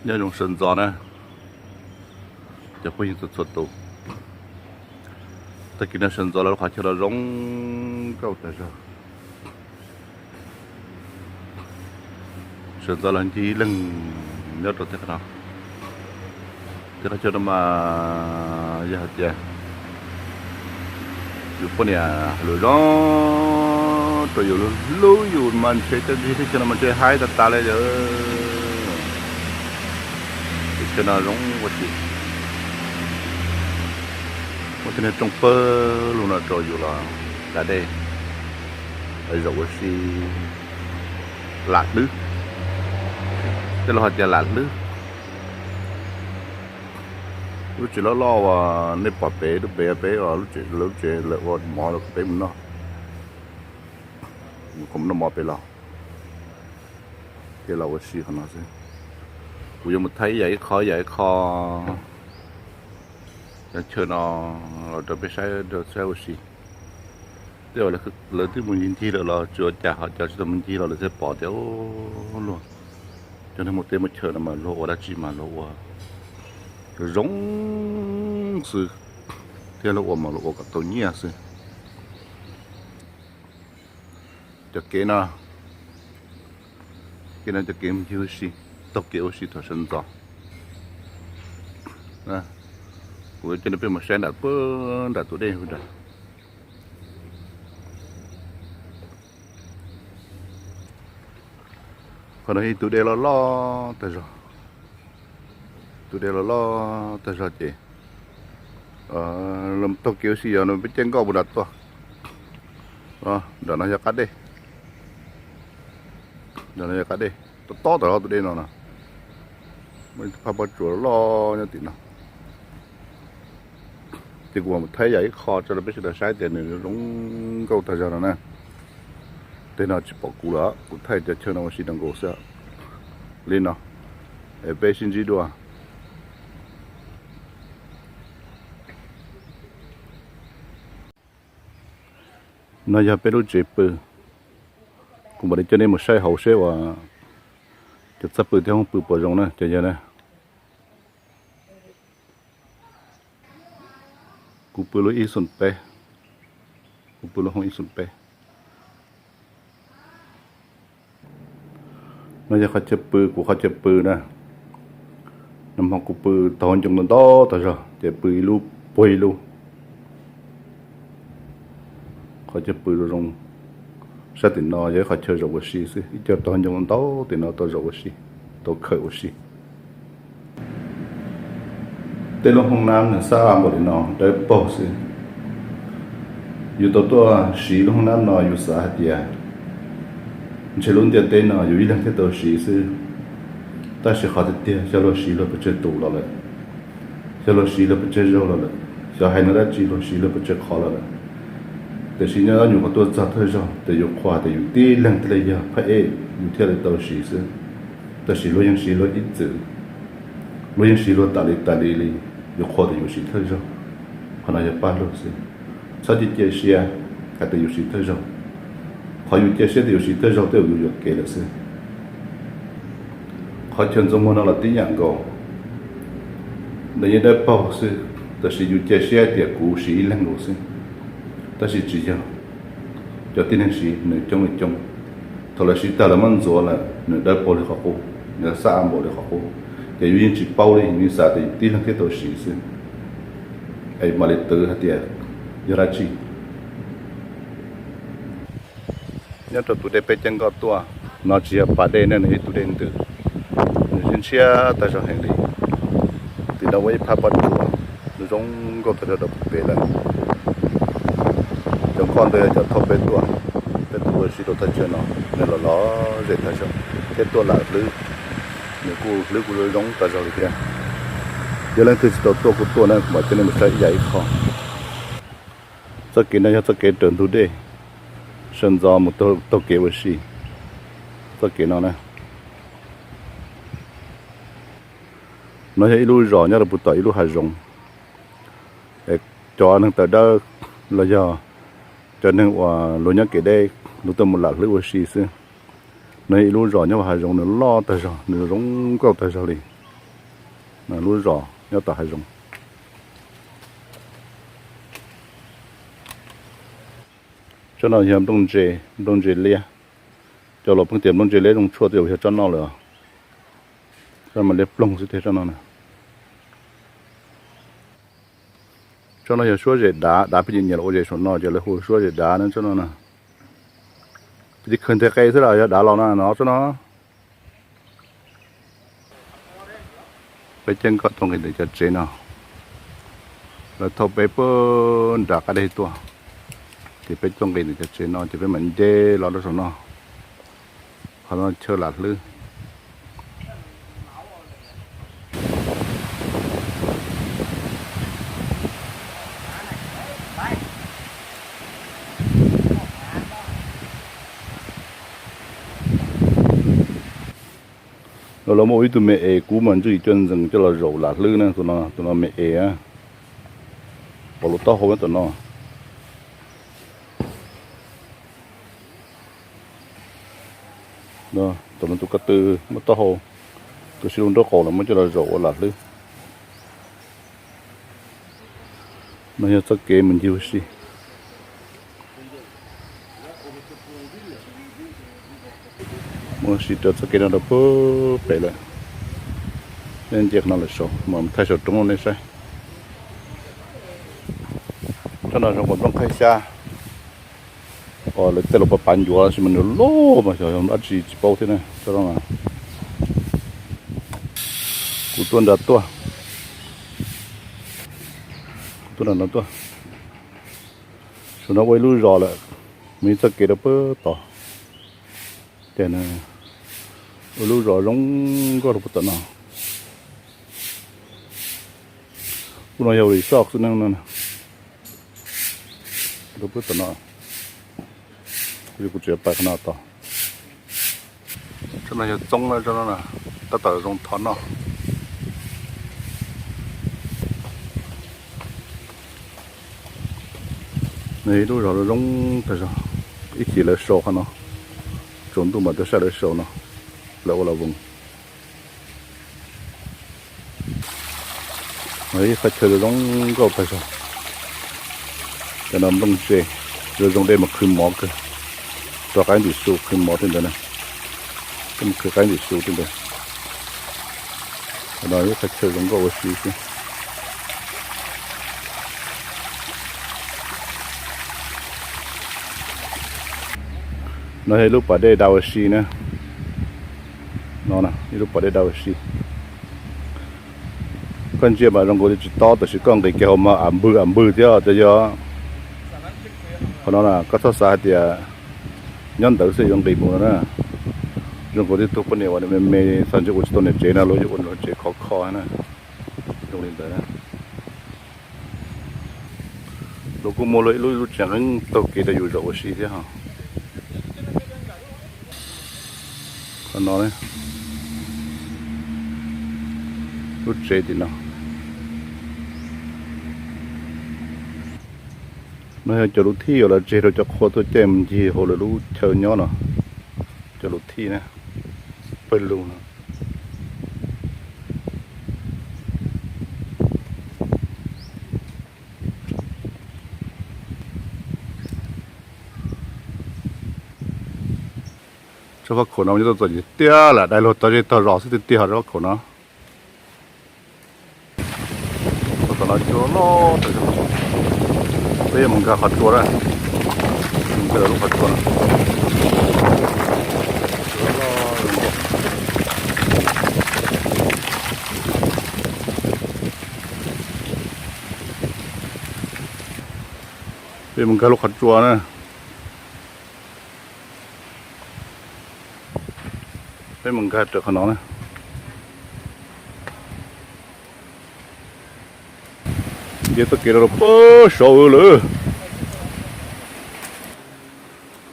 Nyob zoo sawv ntxov na, cov phooj ywg txhua txhua tus. Tag kis no sawv ntxov los lub qhov chaw no zoo nkauj tag zog. Sawv ntxov los ncig leeg nyob rau tej qhov no. Tej qhov chaw no mas yog hais tias yus poj niam hais lus zoo rau yus, hlub yus mas ntshe coj ncig tej chaw no mas ntshe haib tas tas li yom. Tej chaw no zoo ua si, muaj tej niag rooj pawg lug no rau yus los da dej, zaum ua si, lam hlwb. Tej laus hais tias lam hlwb. Lub tsev loj loj uas nej pom pem, lub pem peb os, lub tsev, lub tsev lawv ua mov rau peb mus noj, kom mus noj mov pem los. Ces los ua si qhov no xwb. Kuv yuav mus thaij ib yam ib qho, ib yam ib qho cov chaw no los rau peb saib, rau saib ua si. Tej uas lawv twb mus ncig ncig lawm los tsis ua cas, ho cov tsis tau mus ncig los lawv thiaj pom tias luag, cov neeg muaj teb muaj chaw no mas luag ua dab tsi mas luag ua zoo xwb, thiab luag ua mas luag ua kom tau nyiaj xwb. Cov kev no, kev no cov kev ncig ua si, taug kev ua si thaum sawv ntxov. Kuv coj nej peb mus saib nram puag nram tus dej nram. Qhov no ib tus dej loj loj tag zog, tus dej loj loj tag zog ces taug kev ua si yog no peb caij nkoj mus nram tuaj. Nram no yog qab dej, nram no yog qab dej, tob tob tom no tus dej no no, muaj ib phab pob tsuas loj nyob tim no. Ces kuv mam thaij yam ib qho tso rau peb sawv daws saib tias nws zoo nkauj tag zog no na. Tej no tsis pom kuv lawm, kuv thaij cov chaw no ua si rau nkaus xwb. Li no, es peb sib ntsib dua. No yog peb lub tsev pw. Kuv mam li coj nej mus saib hauv seb uas cov txaj pw thiab hoob pw puas zoo na cov yawg na. Kuv pw lub ib xoom peb, kuv pw lub hoob ib xoom peb. No yog qhov chaw pw, kuv qhov chaw pw na. Nag hmo kuv pw taug ncoo ntau ntau tag zog ces pw ib lub puag ib lub. Qhov chaw pw zoo zoo, sab tim no yog ib qhov chaw zaum ua si xwb, ib co taug ncoo ntau tim no tau zaum ua si, tau khawm ua si. Tej lub hoob nab nws xab npaum li no dawb paug xwb. Yus tau tuaj siv lub hoob nab no yus xav hais tias ntshe lub ntiaj teb no yus ib leeg thiaj tau siv xwb. Tab sis qhov tiag tiag xyov luag siv luag pes tsawg tus los lawm, xyov luag siv luag pes tsawg zaug los lawm, xyov hais no dab tsi luag siv luag pes tsawg qhov los lawm. Tiam sis nyob nyuam qhuav tuaj txog thawj zaug ces yus qhuas tias yus tib leeg thiaj li yog phaj ej yus thiaj li tau siv xwb. Tab sis luag yeej siv luag ib txwm, luag yeej siv luag tas li tas li li, yus qhuas tias yus siv thawj zaug. Qhov no yog paj lug xwb. Txhob cia cia siab hais tias yus siv thawj zaug. Qhov yus cia siab tias yus siv thawj zaug tej zaum yus yuam kev lawm xwb. Qhov chaw ntxuav muag no los tib yam nkaus, nws yeej dawb paug xwb, tab sis yus cia siab tias kuv siv ib leeg nkaus xwb, tab sis tsis yog. Cov tib neeg siv nws coob li coob, thaum lawv siv tag lawv muab ntxuav lawm nws dawb paug li qhov qub, nws xab npaum li qhov qub, ces yus yeej tsis paub li, yus xav tias yus tib leeg thiaj tau siv xwb. Es mam li twv hais tias yog dab tsi. Nyob rau tus dej peb caij nkoj tuaj no tsis yog pas dej ne, nws ib tus dej ntws, nws ntshiab ntshiab tag zog heev li. Tim no ua ib phab pob tsuas, nws zoo nkauj tag zog rau pem lawm. Cov nkoj ntawd yog cov thauj peb tuaj, peb tuaj ua si rau thaj chaw no, nws los lom zem tag zog thiab tuaj lam hlwb, nws kuj hlwb kuj zoo zoo tag zog li thiab. Yog leej twg tsis tau tuaj kuj tuaj na, kuv mam coj nej mus saib ib yam ib qho. Txoj kev no yog txoj kev raws ntug dej, sawv ntxov mus taug kev ua si. Txoj kev no na, no yog ib lub zos nyob rau puag tom ib lub hav zoov. Cov neeg tawv dawb los yog cov neeg uas luag nyob kev deb, luag tuaj mus lam hlwb ua si xwb. No yog ib lub zos nyob hav zoov, nws loj tag zog, nws zoo nkauj tag zog li. Lub zos nyob tom hav zoov. Tsob no yog nplooj ntse, nplooj ntse liab. Cov laus pheej tias nplooj ntse liab zoo tshuaj twb yog tsob no lawm. Tsob no mas liab ploog xwb tiag tsob no na. Tsob no yog suab zes dav, dav pheej nyiam nyiam los ua zes saum no ces lawv hu suab zes dav na tsob no na. Ces tib khawg nteg qe xwb los yog dav los na no tsob no. Peb ceeb kom tuaj nqis ntawm cov tsev no, lawv thauj peb puag nram qab deg tuaj, ces peb tuaj nqis ntawm cov tsev no ces peb mam nce los rau saum no, qhov no chaw lam hlwb. Los muaj ib tug me es kub mas ntswj coj ntxees coj los zaum lam hlwb na, tus no, tus no me es, pom lub taub hau nyob tom no. Tom no tus ko tw muab taub hau, tus sib lub nraub qaum los muab coj los zaum ua lam hlwb. No yog txoj kev mus ncig ua si. Mus ua si rau txoj kev no rau puag pem lawm. Neb nce qhov no lawm saud mas thaij saum roob rau nej saib. Tsob no zoo nkaus nplooj qhaib xyab, lawv tej laus pav pav ncuav tab sis mas nws loj mas xyov yog dab tsi tsis paub thiab na. Tsob no kuv tuaj nram tuaj, kuv tuaj nram no tuaj. Saum no ua ib lub zos lawm, mus ib txoj kev rau puag tod. Ces ua lub zos zoo nkauj rau puag tom no. Ub no yog resort xwb na no. Rau puag tom no, kuv tseem pais qhov no tod. Tsob no yog txoob na, tab tom zoo thov noj. Nws ib lub zos zoo tag zog, ib chim lawv sau qhov no, tsaus ntuj mas tuaj saib lawv sau no, lawv ua las voos. Ib qhov chaw zoo nkauj tag zog. Cov no nplooj ntse, zoo zoo dej mas qhwv mov kawg. Rau qaib ntim su qhwv mov tej ntawd na. Tej mus qhwv qaib ntim su tej ntawd. Cov no ib qhov chaw zoo nkauj ua si xwb. No yog ib lub pas dej da ua si na. No ib lub pas dej da ua si. Koj ntsia mas zoo nkaus li tsis tob tab sis koj nqis kiag hauv mas am npwg am npwg thiab cov yog. Qhov no na koj txhob xav hais tias nyob ntawd xwb yuav nqis mus no na. Zoo nkaus li tug poj niam uas nws me me txog ntsis ua tsis tau niam tsev no luag yuav ua nws tsev khov kho na. Zoo li ntawd na. Luag kuj muaj luag ib lub ib lub tsev qeeb taug kev rau yus zaum ua si thiab ho. Qhov no lub tsev tim no. No yog cov lub thij uas lawv tseg rau cov qhua tuaj caij mus ncig hauv lawv lub chaw nyob no. Cov lub thij na, pawg lug no. Tsob fab khaum no nyob tuaj txom nyem tiag lawm, dai luag tog zej tog zos xwb tiag tiag ho tsob fab khaum no. Tom no cua loj tas zog. Peb yuav mus nkag qhov tsua na, mus nkag lub qhov tsua no. Peb mus nkag lub qhov tsua na. Peb mus nkag raws qhov no na. Nce txoj kev rau puag saud lawm.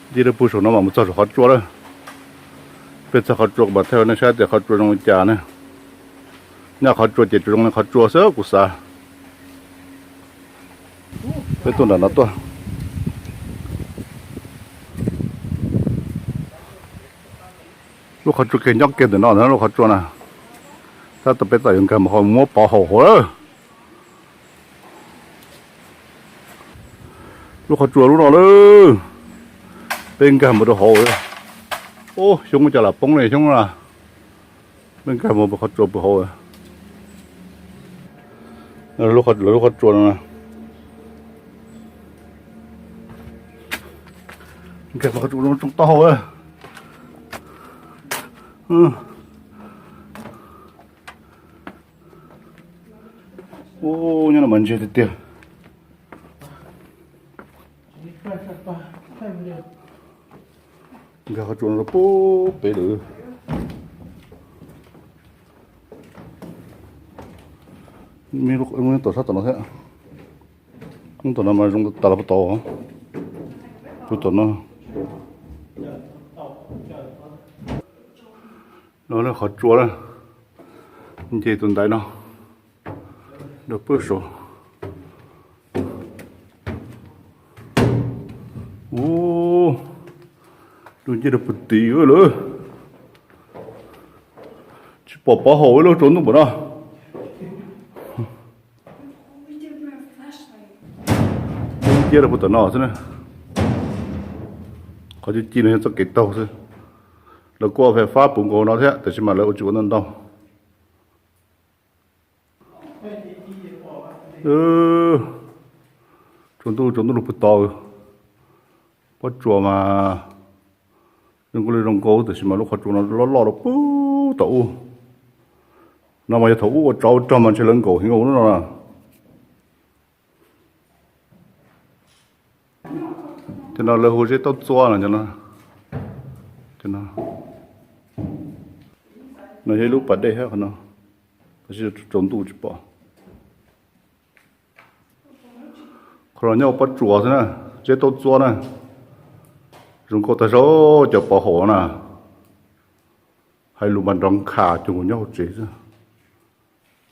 Nce rau puag saum no mam mus txog saum qhov tsua lawm. Peb txog qhov tsua kuv mam thaij rau nej saib tias qhov tsua zoo li cas na. Nyob qhov tsua ces tsuas zoo li qhov tsua xwb kuv xav. Peb tuaj nram no tuaj. Lub qhov tsua kiag nyob kiag ntawm no na, lub qhov tsua na. Tab tom peb txawm yuav nkag mus muab pov haum hauv lawm. Lub qhov tsua lub no lawm. Peb nkag mus rau hauv. Ub, xyoob ua cas lam poob li xyoob na. Peb nkag mus qhov tsua puag hauv. Lub qhov tsua no. Nkag mus qhov tsua no tsoo taub hau. Ub, nyob no mas ntse tiag tiag. Nkag qhov tsua no rau pub pem lawm. Tom sab tom no thiab. Tom no mas zoo tas los puag tod. Puag tom no. No qhov tsua na. Nce tus ntaiv no rau pem saud. Ub, lub ncej rau puag tid lawm. Tsis pom pov haum lub tsaus ntuj npaum no. Lub ncej rau puag tom no xwb na. Qhov ci ci no yog txoj kev taug xwb. Lawv kuj ua fais fab puv nkaus no thiab tab sis mas lawv ua tsis ua ntau ntau. Tsaus ntuj tsaus ntuj rau puag tod. Pob tsuas mas zoo nkauj li zoo nkauj tab sis mas lub qhov tsua no loj loj rau puag tom ub. No mas yog thaum ub ua tsov ua rog mas ntshe lawv nkaum heev ua lub no na. Cov no lawv hu zeb taub txua no. Cov no, no yog ib lub pas dej thiab qhov no, tab sis tsaus ntuj tsis pom. Qhov no nyob ua pob tsuas xwb na, zeb taub txua na. Zoo nkauj tag zog cov pov haum na. Hais lus mas nrov nkha cuag nyob hauv tsev xwb.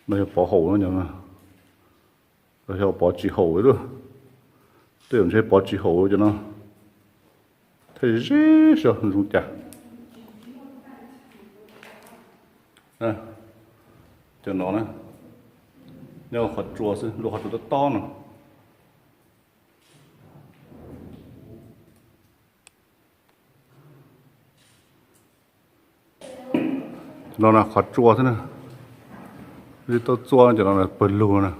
No yog pov haum no, yog pov tsis haum lawm. Tej zaum ntshe pov tsis haum cov no. Thiaj zeb zog zoo cas. Cov no na, nyob qhov tsua xwb, lub qhov tsua tob tob no. Cov no na qhov tsua xwb na. Zeb taub txua cov no pawg lug na.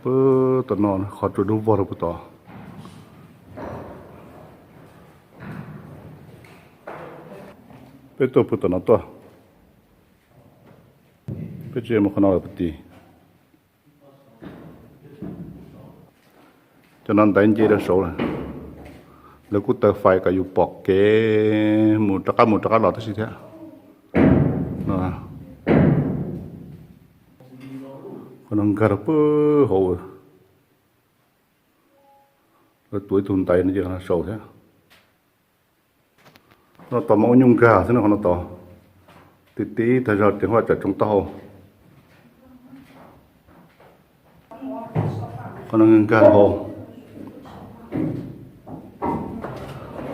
Pab tom no qhov tsua dub vog rau puag tod. Peb tuaj puag tom no tuaj. Peb tsis mus qhov no lawm puag tid. Cov no ntaiv nce rau saud lawm. Lawv kuj taws fais kom yus pom kev mus rov qab mus rov qab los tib si thiab. Qhov no nkag rau pem hauv. Lawv tuav ib tug ntaiv no ces qhov no saud thiab. No tos mas ua nyuj nkag xwb no, qhov no tos. Tib tib tag zog ces hu tsam tsoo taub hau. Qhov no nkag hauv.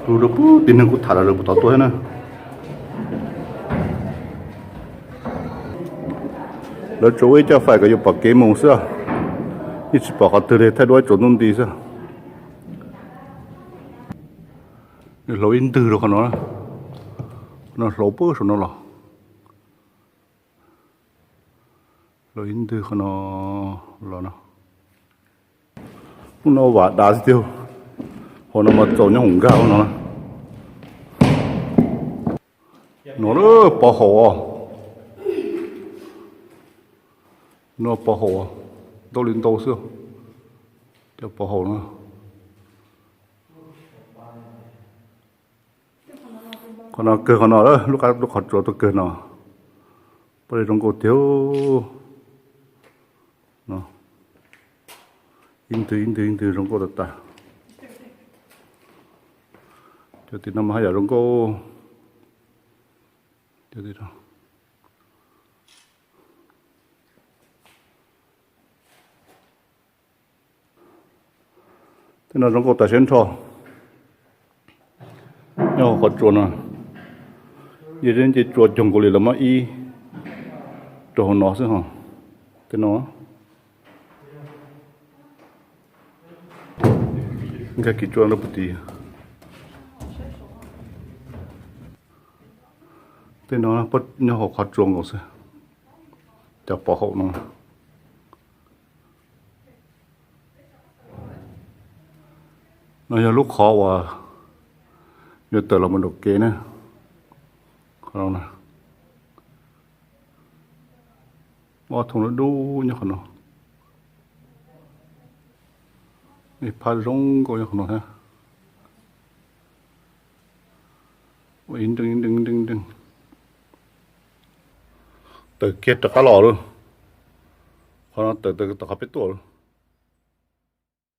Lug rau pem tim neeg kuj tham los lawv puag tod tuaj thiab na. Lawv tsuas ua ib co fais kom yus pom kev mus xwb, yeej tsis pom qhov twg li, thaij duab tsaus ntuj nti xwb. Nws hlauv ib ntwg rau qhov no, qhov no hlauv pem saum no los. Hlauv ib ntwg qhov no los no. Hnub no vam dav tiag tiag, hauv no mas txaus nyob hoom nkag no. No pov haum os. No pov haum, ntau li ntau xwb. Cov pov haum no. Qhov no kawg qhov no, lub qab lub qhov tsua tuaj kawg no. Poj li zoo nkauj tiag. No, ib ntwg ib ntwg ib ntwg zoo nkauj tas tas. Cov tim no mas haj yam zoo nkauj. Tej no zoo nkauj tas siab nrho. Nyob hauv qhov tsua no, Yog nce tsua cuag nkaus li los muab ib rau hauv no xwb ho. Tej no nkag kiv tsua rau puag tid. Tej no nyob hauv qhov tsua nkaus xwb. Cov pov haum no. No yog lub qhov uas yuav tawm los mus nraum kev na. Qhov no, ob thooj dub dub nyob qhov no. Ib phab zoo nkauj nyob qhov no thiab. Ua ib nreej ib nreej ib nreej ib nreej. Tawm kiag rov qab los lawm. Qhov no tawm tawm tom qhov peb tuaj lawm.